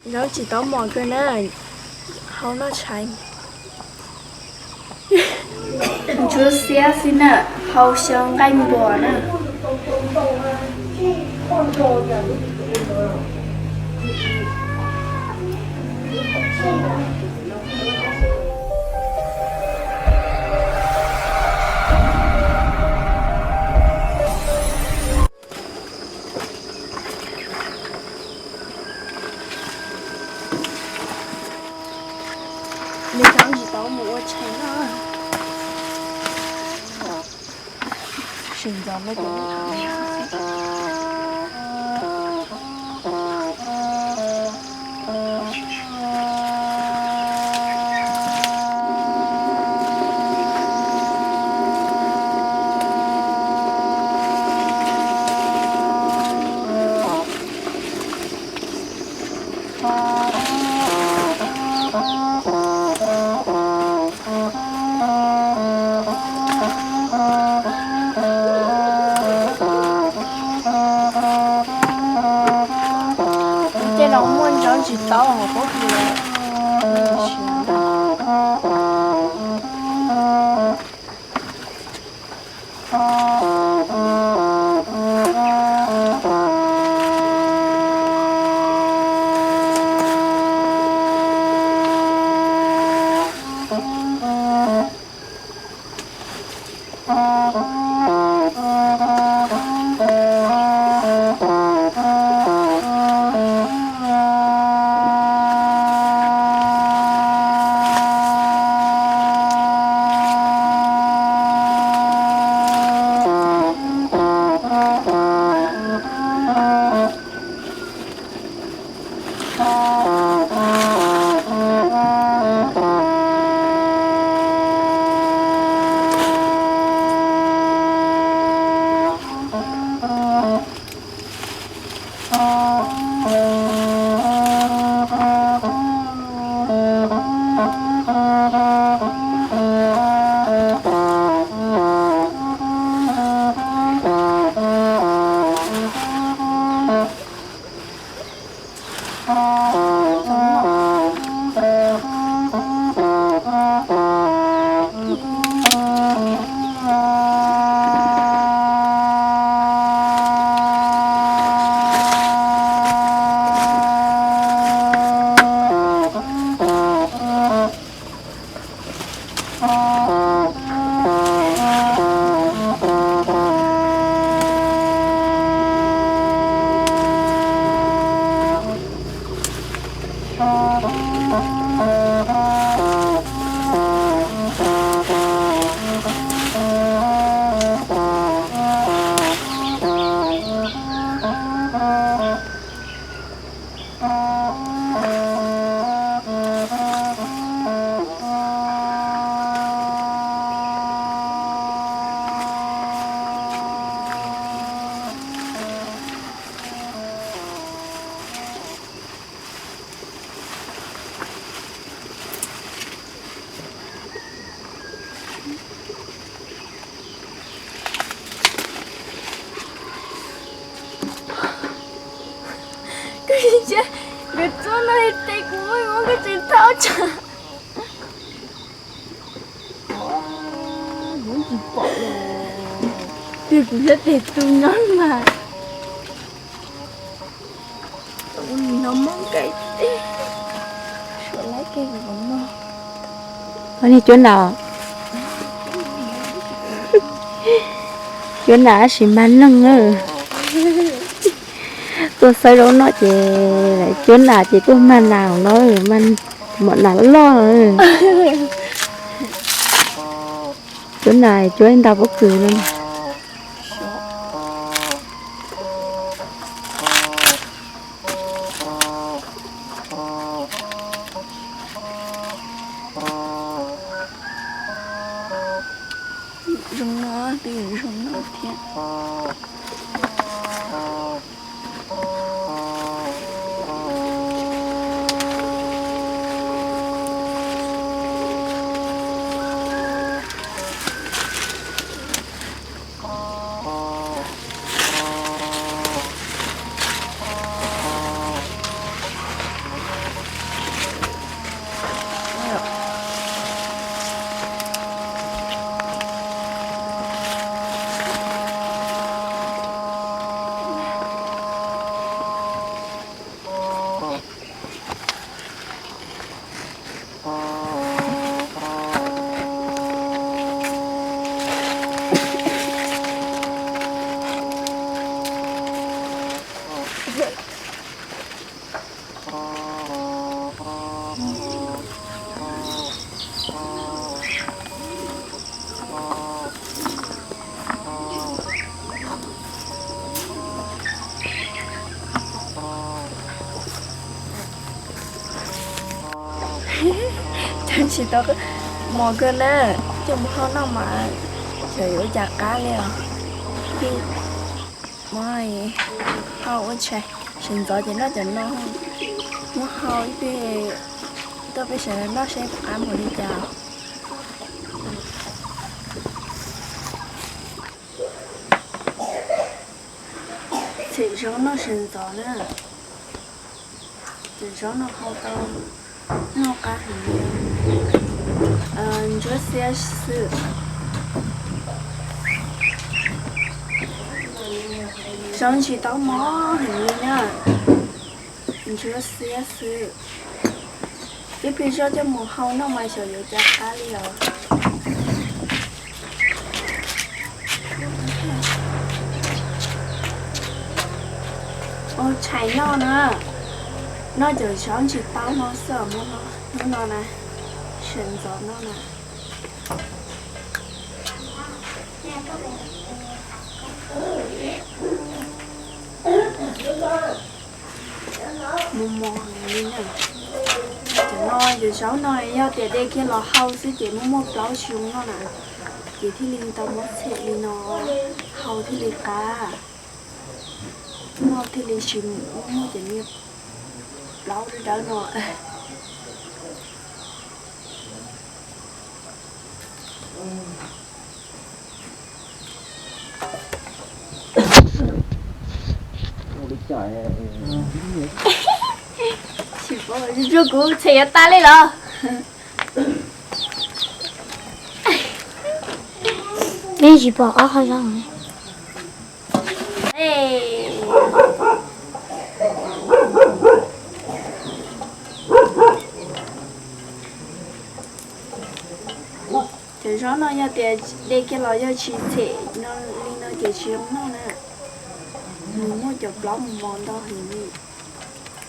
Nyob tsis tau mos kawg na, hau noj tshais. Ntsuab xiab xwb na, hau xyaw nqaij npua na. Nws cov tsis tau mus ua tshais no. Sib ntxov me cov. Tej no muaj ntsoov tsis tau hauv qub hws. Koj tsis ntsia, nkawd txob no tej kuv muaj ib muab koj tsis tau tsa. Kuv tsis pom los, tiag kuv thiab tes tu nyob mas. Ua nim no muab nqaij teb, suav laib kiag kuv no. Ua niag cuab nas, cuab nas tab sis mag neeg na. Tuaj xawb zaub noj ces cuab nas ces tuaj mag nas no, mag mom nas loj. Cuab nas cuab ib nta pob kws no. Zoo no, twb zoo no thiab. Tsis tau mos kawg na, coj mus hau noj mas xyov yuav ua cas qab li os. Ib pliag muab hau ua tshais, sawv ntxov ces noj cov no, muab hau ib pliag tuaj peb sawv daws noj seb puas qab npaum li cas. Txhim zaub noj sawv ntxov na. Cov zaub no hau tau noj qab heev li. Ntsuab xiab xwb. Zaub ntsis taub mob heev li na. Ntsuab xiab xwb. Ib pliag zoj coj mus hau noj mas xyov yuav cas qab li os. Ua tshais noj na, noj cov zaub ntsis taub no xwb os. Hnub no na, sawv ntxov noj na. Mus mos heev li na. Cov no, cov zaub no yog tias de kiag los hau xwb ces muaj muaj plaub tsis zoo noj na, ces thiaj li tau muab txhem li no, hau thiaj li qab, noj thiaj li tsis muaj cov niag plaub dawb dawb no. Tsis paub, kuv txhem yuav tas li los. Yeej tsis pom ob qho zaub. Cov zaub no yog tias de kiag los yog tsis txhem li no ces tsis zoo noj na. Nws muaj cov plaub mos mos ntau heev li.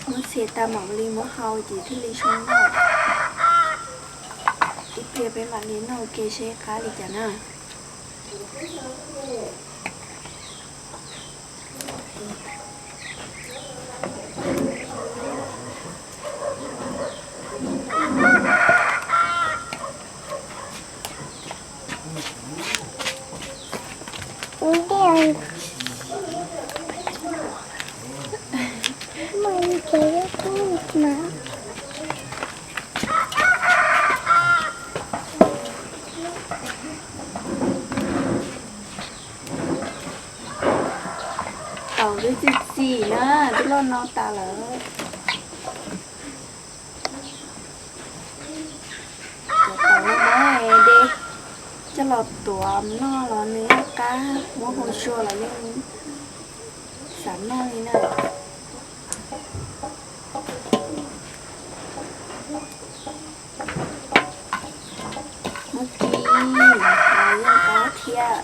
Muab txhem tag mam li muab hau ces thiaj li zoo noj. Ib pliag peb mam li noj ua ke seb qab li cas na. Taum twb txi txiv na, twb loj no tas lawm. Cov taum no de coj los tuav noj los nws yeej qab, muab hu sua los yeej xav noj li na. Muab kib los yeej qab thiab.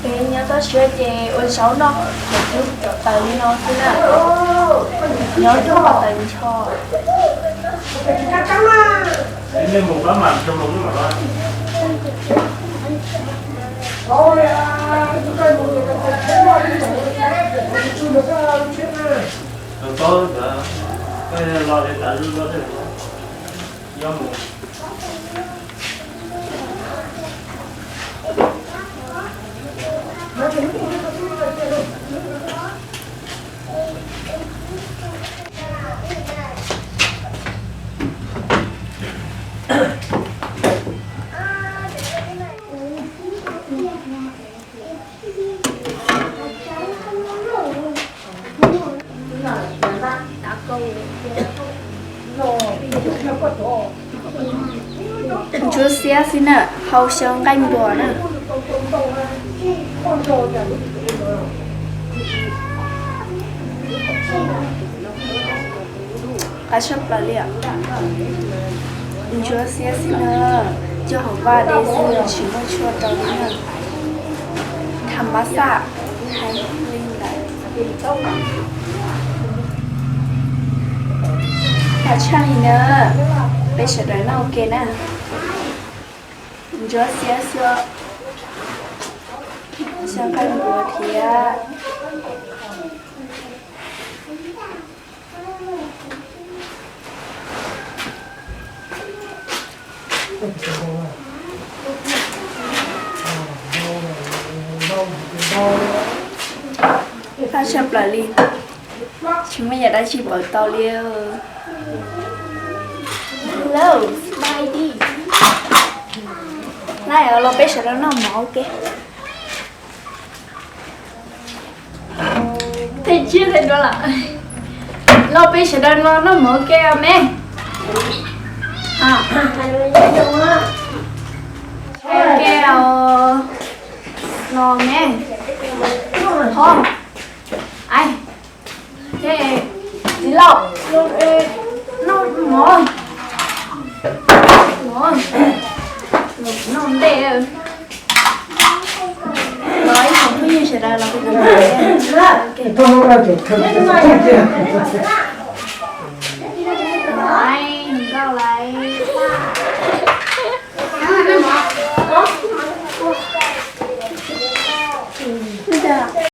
Peb nyob toj siab ces ua zaub noj, cov taws li no xwb na. Nyob cov taws ncho. Ntsuab xiab xwb na, hau xyaw nqaij npua na. Qab tshaj plaws li os. Ntsuab xiab xwb na, cog hauv vaj dej xwb tsis muaj tshuaj rau li na. Tham mab xaj, hais li ntawd. Tam tshaj li na, peb sawv daws noj ua ke na. Ntsuab xiab xwb, xyaw nqaij npua thiab. Qab tshaj plaws li, tsis muaj yam dab tsi pauv tau li. Hello, Spidey. Laj, los peb sawv daws noj mov ua ke. Tej tsiaj tej duav lawm. Los peb sawv daws no noj mov ua ke me. Ua ke os. No me. Ho. Ai. Ces txiv laus, noj mov, mov, noj ntej. Los ib tsoom phooj ywg sawv daws los peb noj mov.